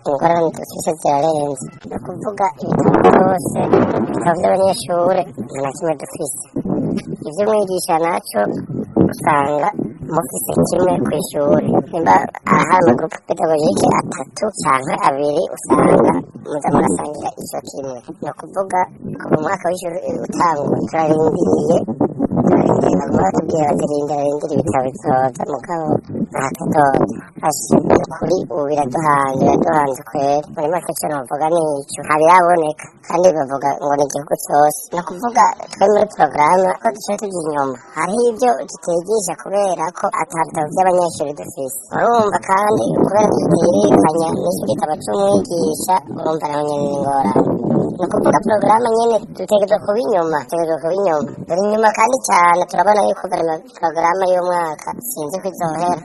Ingorane dufise zirarenze. Ni ukuvuga ibitabo byose, ibitabo by'abanyeshure nta na kimwe dufise. Ivyo mwigisha naco usanga mufise kimwe kw'ishure. Nimba ahari ama groupes pédagogiques atatu canke abiri, usanga muza murasangira ico kimwe. Ni ukuvuga kuva umwaka w'ishure utanguye turarindiriye, turarindiriye. Baguma batubwira bati: "Rindira, rindira, ibitabo bizoza." Mugabo nta kazoza. Asha, nukuri ubu biraduhanze, biraduhanze kweri. Muri make ico novuga nico: ntabiraboneka, kandi bavuga ngo ni igihugu cose. Ni ukuvuga twe muri porogaramu ko duca tuja inyuma, hariho ivyo tutigisha kubera ko ata bitabo vy'abanyeshuri dufise. Urumva kandi kubera tutiririkanya n'ico gitabo c'umwigisha, urumva naho nyene ni ingorane. Ni ukuvuga porogaramu nyene dutegerezwa kuba inyuma, dutegerezwa kuba inyuma, turi inyuma kandi cyane. Turabona yuko porogaramu y'umwaka sinzi ko izohera.